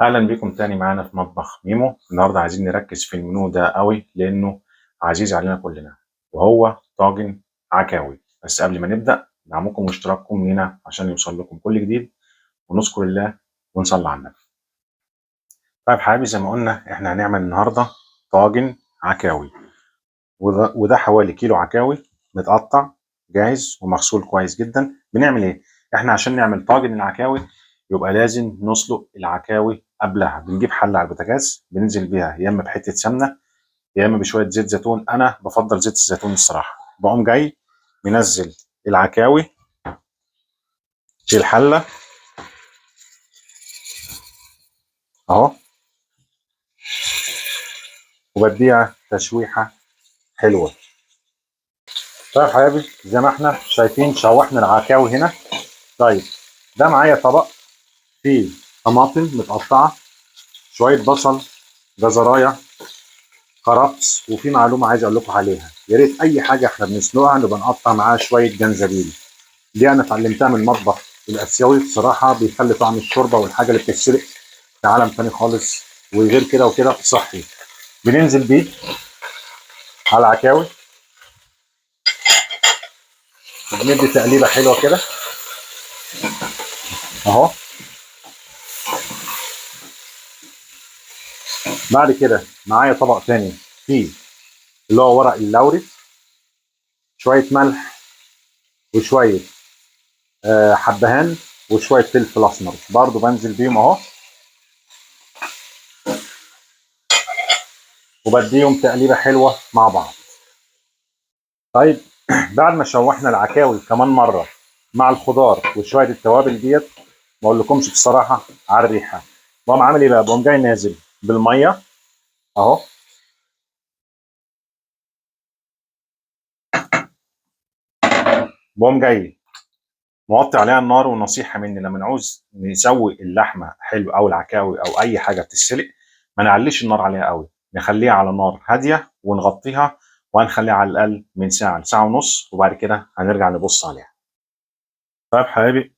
اهلا بيكم تاني معانا في مطبخ ميمو. النهارده عايزين نركز في المنيو ده قوي لانه عزيز علينا كلنا، وهو طاجن عكاوي. بس قبل ما نبدا دعمكم واشتراككم لينا عشان يوصل لكم كل جديد، ونذكر الله ونصلي على النبي. طيب حبايبي، زي ما قلنا احنا هنعمل النهارده طاجن عكاوي، وده حوالي كيلو عكاوي متقطع جاهز ومغسول كويس جدا. بنعمل ايه احنا عشان نعمل طاجن العكاوي؟ يبقى لازم نسلق العكاوي قبلها. بنجيب حله على البوتاجاز، بننزل بيها يا اما بحته سمنه يا اما بشوية زيت زيتون. انا بفضل زيت الزيتون الصراحة. بقوم جاي منزل العكاوي في الحلة اهو، وبديها تشويحه حلوة. طيب حبايبي، زي ما احنا شايفين شوحنا العكاوي هنا. طيب ده معايا طبق فيه طماطم متقطعه، شوية بصل، جزرايه، كرفس. وفي معلومة عايز اقول لكم عليها، يا ريت اي حاجة احنا بنسلقها نبقى نقطع معاها شوية جنزبيل. دي انا اتعلمتها من المطبخ الاسيوي، بصراحة بيخلي طعم الشوربة والحاجة اللي بتتسلق في عالم تاني خالص، وغير كده وكده صحي. بننزل بيه على العكاوي، بندي تقليبه حلوة كده اهو. بعد كده معايا طبق تاني فيه اللي هو ورق اللوري، شوية ملح وشوية حبهان وشوية فلفل اسمر، برضو بنزل بيهم اهو، وبديهم تقليبه حلوة مع بعض. طيب بعد ما شوحنا العكاوي كمان مرة مع الخضار وشوية التوابل ديت، ما اقولكمش بصراحة على الريحة. بقوم عامل ايه بقى؟ بقوم جاي نازل بالمية اهو، بقوم جاي موطي عليها النار. ونصيحة مني، لما نعوز نسوي اللحمة حلو او العكاوي او اي حاجة بتتسلق، ما نعليش النار عليها قوي، نخليها على نار هادية ونغطيها، وهنخليها على الاقل من ساعة لساعة ونص، وبعد كده هنرجع نبص عليها. طيب حبايبي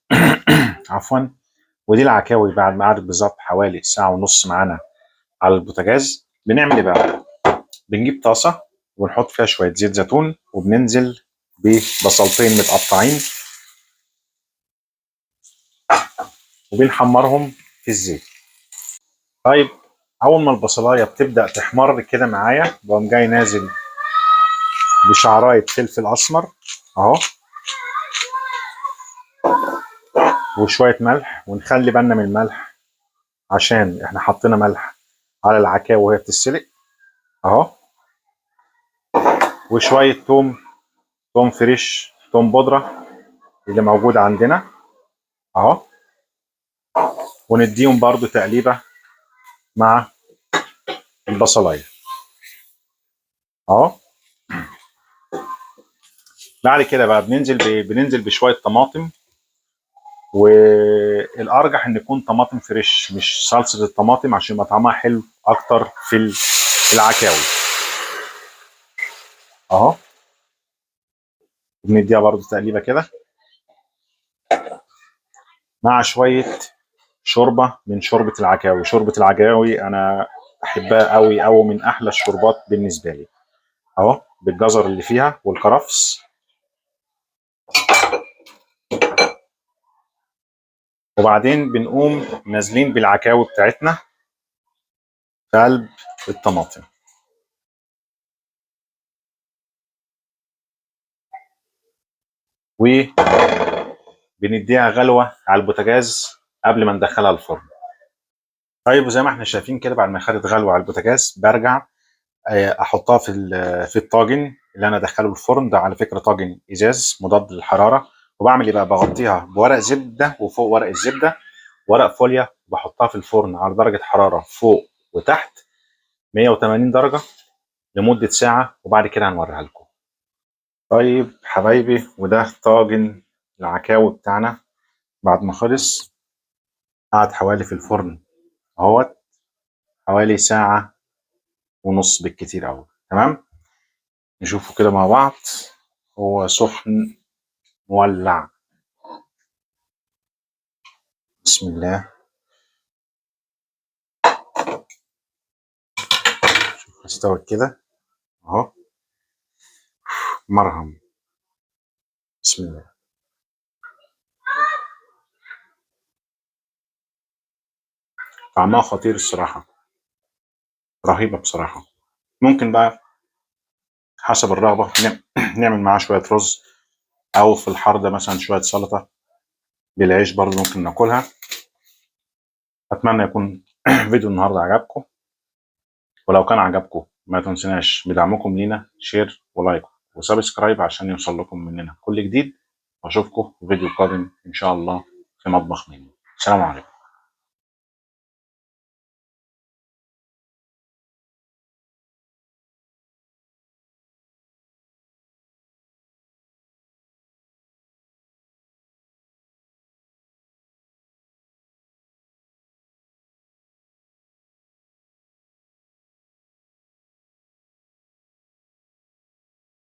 عفوا، ودي العكاوي بعد ما قعدت بالظبط حوالي ساعة ونص معانا على البوتاجاز. بنعمل ايه بقى؟ بنجيب طاسه ونحط فيها شوية زيت زيتون، وبننزل ببصلتين متقطعين وبنحمرهم في الزيت. طيب اول ما البصلايه بتبدا تحمر كده معايا، بقوم جاي نازل بشعرايه فلفل اسمر اهو، وشوية ملح. ونخلي بالنا من الملح عشان احنا حطينا ملح على العكاوي وهي بتتسلق اهو، وشوية توم، توم فريش، توم بودره اللي موجود عندنا اهو، ونديهم برضو تقليبه مع البصلايه اهو. بعد كده بقى بننزل بشوية طماطم، والارجح ان يكون طماطم فريش مش صلصه الطماطم عشان يبقى طعمها حلو اكتر في العكاوي اهو. بنديها برضو تقليبه كده مع شوية شوربة من شوربة العكاوي. شوربة العكاوي انا احبها قوي قوي، من احلى الشوربات بالنسبة لي اهو، بالجزر اللي فيها والكرفس. وبعدين بنقوم نازلين بالعكاوي بتاعتنا في قلب الطماطم. وبنديها غلوة على البوتاجاز قبل ما ندخلها الفرن. طيب وزي ما احنا شايفين كده بعد ما خدت غلوة على البوتاجاز، برجع احطها في الطاجن اللي انا ادخله الفرن ده. على فكرة طاجن ازاز مضاد للحرارة. وبعمل ايه بقى؟ بغطيها بورق زبدة، وفوق ورق الزبدة ورق فوليا، وبحطها في الفرن على درجة حرارة فوق وتحت 180 درجة لمدة ساعة، وبعد كده هنوريها لكم. طيب حبايبي، وده طاجن العكاوي بتاعنا بعد ما خلص، قعد حوالي في الفرن اهوت حوالي ساعة ونص بالكتير قوي. تمام، نشوفه كده مع بعض. هو سخن مولع. بسم الله. استوت كده اهو، مرهم. بسم الله. طعمها خطير الصراحة، رهيبة بصراحة. ممكن بقى حسب الرغبة نعمل معاها شوية رز، أو في الحر ده مثلا شوية سلطة بالعيش برضه ممكن ناكلها. أتمنى يكون فيديو النهاردة عجبكم، ولو كان عجبكم ما تنسوناش بدعمكم لينا share و like و subscribe عشان يوصل لكم مننا كل جديد. واشوفكم في فيديو قادم ان شاء الله في مطبخ ميمي. السلام عليكم.